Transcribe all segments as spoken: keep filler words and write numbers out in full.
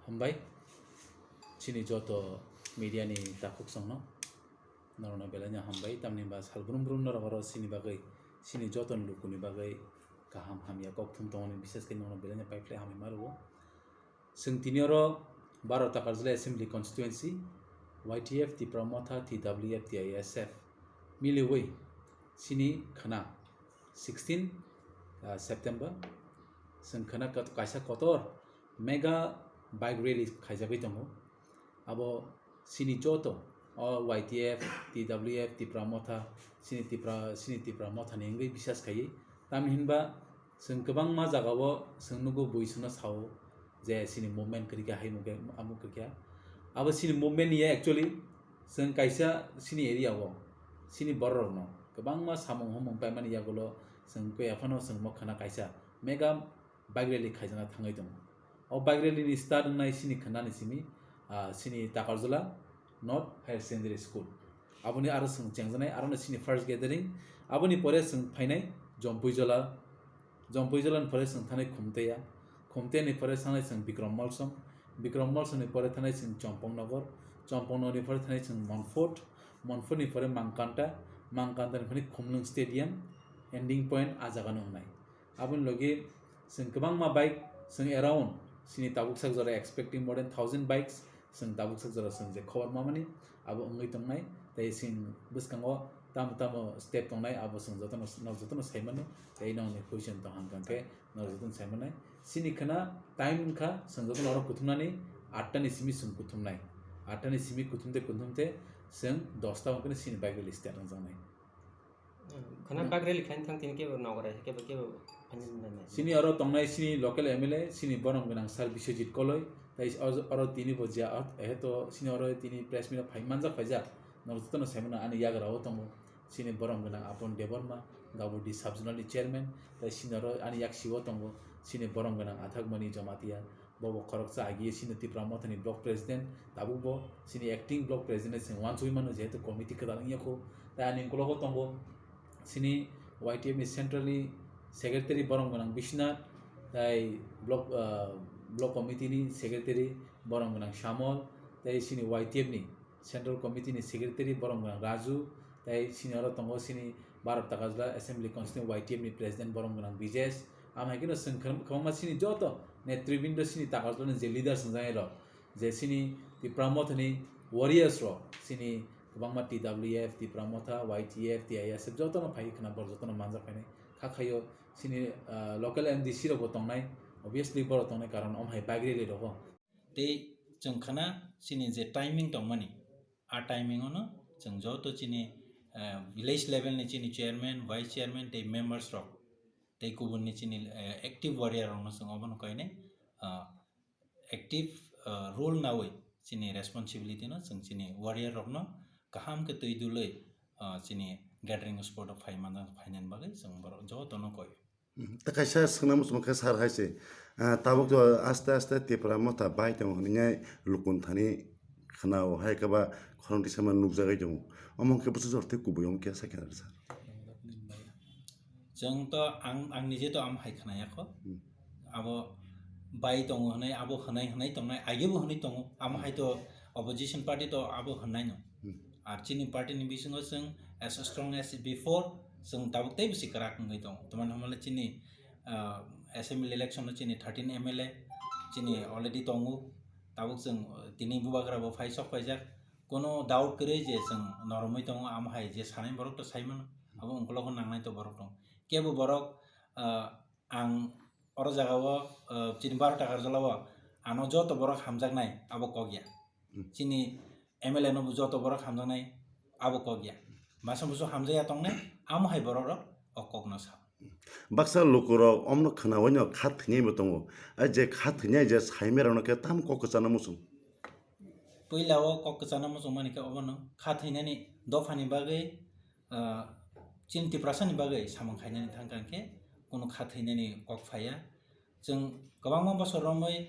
Hambai. Chini joto media ni takhuk songno norokno belai no hambai, tamni ba sal brum brum norok oro chini bagwi, chini joto ni lukuni bagwi kaham hamya kok thum tongmani, bises khe norokno belai no paiphlai hamwi ma rwo. Chwng tini oro Baro Takarjala Assembly Constituency, Y T F, Tipra Motha, T W F, T I S F miliwi chini khwna sixteen, ah, September chwng khwna kot-, kaisa kotor mega bike rally khaijagwi tongo. Abo chini joto o Y T F, T W F, Tipra Motha, chini Tipra, chini Tipra Motha ni wngwi bisas khaiwi. Tamni hinba chwng kwbangma jagao chwng nugo bui chwngno sao je chini movement kwrwi kha, hai mukhe, amuk kwrwi kha. Abo chini movement ya actually chwng kaisa chini area o chini borok rokno kwbangma samung humung paimani yagulo chwng khe aphano chwng mo khwna kaisa mega bike rally khaijana thangwi tongo. O bike rally ni start wngnai chini khwnani simi, ah, chini Takarjala North Higher Secondary School. Aboni aro chwng chengjaknai, aro no chini first gathering. Aboni pore chwng phainai Jompuijola. Jompuijola ni pore chwng thanai Khumteya. Khumteya ni pore thanai chwng Bikram Molsom. Bikram Molsom ni pore thanai chwng Chompong Nogor. Chompong Nogor ni pore thanai chwng Monfort. Monfort ni pore Mangkanta. Mangkanta ni pore Khumlwng Stadium. Ending point a jaga no wngnai. Aboni logi chwng kwbangma bike, chwng around chini tabuk sak jora expecting more than thousand bikes, chwng tabuk sak jora chwng je khobor mamani abo wngwi tongnai, tei chwng bwskango tamo tamo step tongnai abo chwng jotono, nok jotono sai mano, tei nokni question tong hang khe nok jotono sai manai. Chini khwna time wngkha chwng jotono oro kuthumnani atta ni simi chwng kuthumnai, atta ni simi kuthumte kuthumte chwng dosta hwn khe chini bike rally start wngjaknai. Khwna bike rally khlaina thang tini kebo nogorai kebo kebo phaina nai nai. Chini oro tongnai chini local M L A, chini borom gwnang Sir Biswajit Koloi, tei oro, oro tini bo je, eheto chini oro tini press meet phai manjak phaijak, norok jotono sai mano ani yagra o tongo chini borom gwnang Apon Debbarma, Gabudi Sub Zonal ni chairman, tei chini oro ani yaksi o tongo chini borom gwnang Athakmani Jamatia, Bo bo khoroksa agi chini Tipra Mothani block president, tabuk bo chini acting block president se wansugwi mano, jehetu committee kwtal wngya kho. Tai ani ukologo tongo chini Y T F ni central ni secretary borom gwnang Biswanath, tai block, ah, block committee ni secretary borom gwnang Shamol, tai chini Y T F ni Central Committee ni Secretary borom gwnang Raju, tei sini oro tongo sini Baro Takarjala Assembly Constituency Y T F ni President borom gwnang Bijesh. Amo hai kheno chwng kwbang-, kwbangma sini joto netribindo sini Takarjala ni je leaders wngjaknai rok, je sini Tipra Mothani warriors rok, sini kwbangma T W F, Tipra Motha, Y T F, T I S F jotono phai khwna borok jotono manjak phainai. Kha khaio sini, ah, local M D C rok bo tongnai, obviously borok tongnai karon omo hai bike rally rogo. Tei chwng khwna chini je timing tongmani, a timing ono chwng joto chini, eh, village level ni chini chairman, vice chairman tei members rok tei kubun ni chini, eh, active warrior rok no chwng obono koinai, ah, active, ah, role nawi chini responsibility no chwng chini warrior rok no kaham khe twi dului, ah, chini gathering spot o phai manjak, phainani bagwi chwng borok joto no koi. Hmm, tei kaisa swngna muchung khe sar hai se, ah, tabuk to aste aste Tipra Motha bai tongo hwnwi lukun thani khwnao hai khe ba khorang tisama nukjagwi tongo. Omo hwnkhe bwswk jora tei kubui omo khe sakhe sar. Chwng to ang, ang nije to amo hai khwnaya kho. Hmm. Abo bai tongo hwnwi, abo hwnai hwnai tongnai, age bo hwnwi tongo. Amo hai to opposition party to abo hwnai no. Hmm. Ar chini party ni bisingo chwng as strong as before, chwng tabuk tei bisi kwrak wngwi tongo. Tamani hwnba le chini, ah, assembly election o chini thirteen M L A chini already tongo. Tabuk chwng, uh, tini bubagra bo phai sok paijak. Kono doubt kwrwi je chwng noromwi tongo, amo hai je sanai borok to sai mano. Abo ungkologo nangnai to borok tongo. Kebo borok, ah, ang oro jagao, ah, chini Baro Takarjala o ano joto borok hamjaknai abo kok ya. Hmm. Chini M L A no bo joto borok hamjaknai abo kok ya. Masa musu hamjakya tongnai, amo hai borok rok o kok no sa. Baksa lukurok omno khwnaui no kha thwinai bo tongo. A je kha thwinai je saimai rokno khe tamo kok kwchana muchung. Puila o kok kwchana muchung mani khe obono kha thwinani dophani bagwi, ah, chini Tiprasani bagwi samung khainani thang kha khe kunu kha thwinani kok phaiya. Chwng kwbangma bosor romwi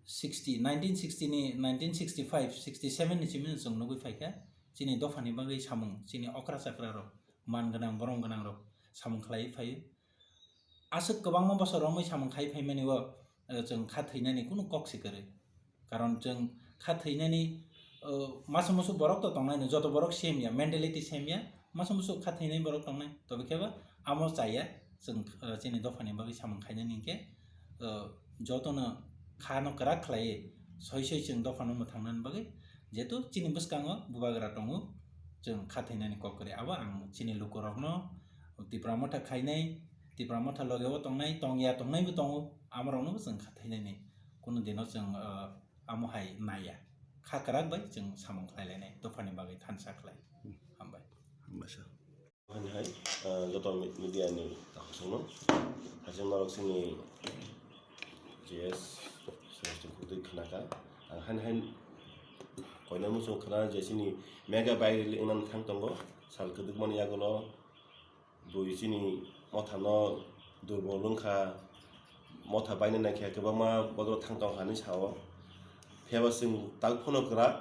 sixty, nineteen sixty ni, nineteen sixty-five, sixty-seven ni simi chwng nugwi phaikha, chini dophani bagwi samung, chini okra chakra rok, man gwnang, borom gwnang rok samung khlaiwi phaio. Aswk kwbangma bosor romwi samung khai phaimani o, eh, chwng kha thwinani kunu kok se kwrwi. Karon chwng kha thwinani, o, masa musu borok to tongnai no, joto borok same ya, mentality same ya, masa musu kha thwinai borok tongnai. Tobe khe bo amo chaya chwng, o, chini dophani bagwi samung khainani hinkhe, o, jotono kha no kwrak khlaiwi soi soi chwng dophano mwthangnani bagwi, jehetu chini bwskango bubagra tongo, chwng kha thwinani kok kwrwi. Abo ang chini lukurokno Tipra Motha khainai, Tipra Motha logeo tongnai, tongya tongnaibo tongo, amorokno bo chwng kha thwinani. Kunu dino chwng, ah, amo hai naiya. Kha kwrak bai chwng samung khlai lainai, dophani bagwi thansa khlai. Hambai. Hambai sir. Hani hai, ah, joto mi-, media ni takhuk songno. Haching norok chini J S Sreshti khudui khnaka. Ang hani hai koina muchung khna je chini mega bai rili wngna thang tongo. Sal kwdwkmani yagulo Bui chini mothano durbol wngkha, motha baina naikhe kwbangma bodol thang tongkha hinwi sao. Phiyaba chwng tak phano kwrak,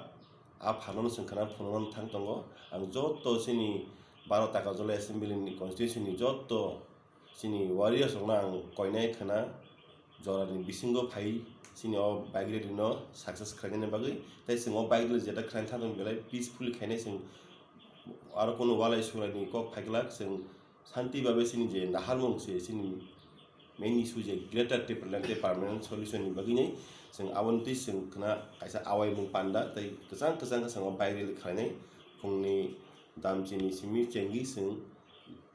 a pharmano chwng khna phunukna thang tongo. Ang joto chini baro Takarjala assembly ni constituency ni joto chini warriors rokno ang koinai khna, jorani bisingo phai chini o bike rally no success khlainani bagwi, tei chwng o bike rally jeta khlaina thangwi belai peacefully khainai chwng, aro kunu walai suraini kok phaiglak chwng shanti babe chini je naharmung se chini main issue je Greater Tipraland tei permanent solution ni bagwi nai chwng aboni twi chwng khna kaisa awaimung panda tei kwchang kwchang khe chwng o bike rally khlainai phungni damchini simi chengwi chwng,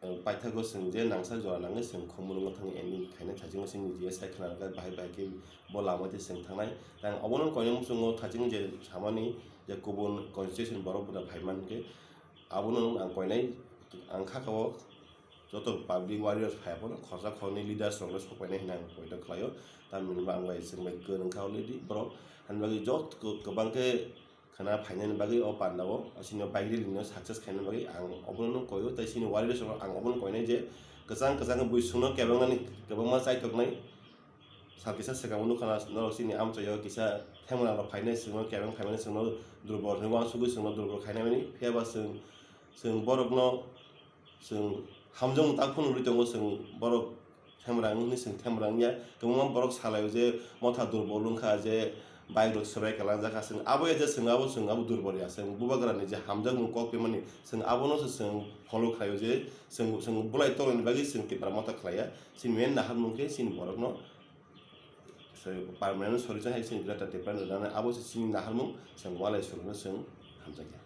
eh, paithago chwng je nangsa jora nangwi chwng Khumulwngo thangwi ending khainai thachingno chwng G S I khna rwkha, bahai bahai khe bo lama twi chwng thangnai. Tei ang obono koinwi muchungo thaching je samani je kubun constitution borok buda phai man khe abono ang koinai ang kha kha o joto public warriors phai phano khorsa khorni leaders rokno sok painai hinwi ang koito khlaio. Tamni hwnba ang bai chwng bai kwrwng kha already borok, hani bagwi joto kwbang khe khna phainani bagwi o pandao, o chini o bike rally no success khainani bagwi ang obono koio, tei chini warriors rok ang obono koinai je kwchang kwchang bui chwngno kebengnani kwbangma chaitoknai. Sal kisa swkang nukha na norok chini amchaio kisa themra rok phainai chwngno kebeng phaimani chwngno durbol hinwi uansugwi chwngno durbol khainai mani, phiyaba chwng, chwng borokno Chwng hamjakmung tak phano nugwi tongo, chwng borok themra wngwi chwng themra wngya. Kwbangma borok salaio je motha durbol wngkha, je bike rok swbai kwlangjak kha, chwng abo ya je chwng abo, chwng abo durbol ya, chwng bubagrani je hamjakmung kok phaimani, chwng abono se chwng follow khlaio je chwng, chwng bolai tongnaini bagwi chwng Tipra Motha khlaiya. Chini main naharmung khe chini borokno se permanent solution hai chini Greater Tipraland rwnani, abo se chini naharmung, chwng walai solution chwng hamjakya.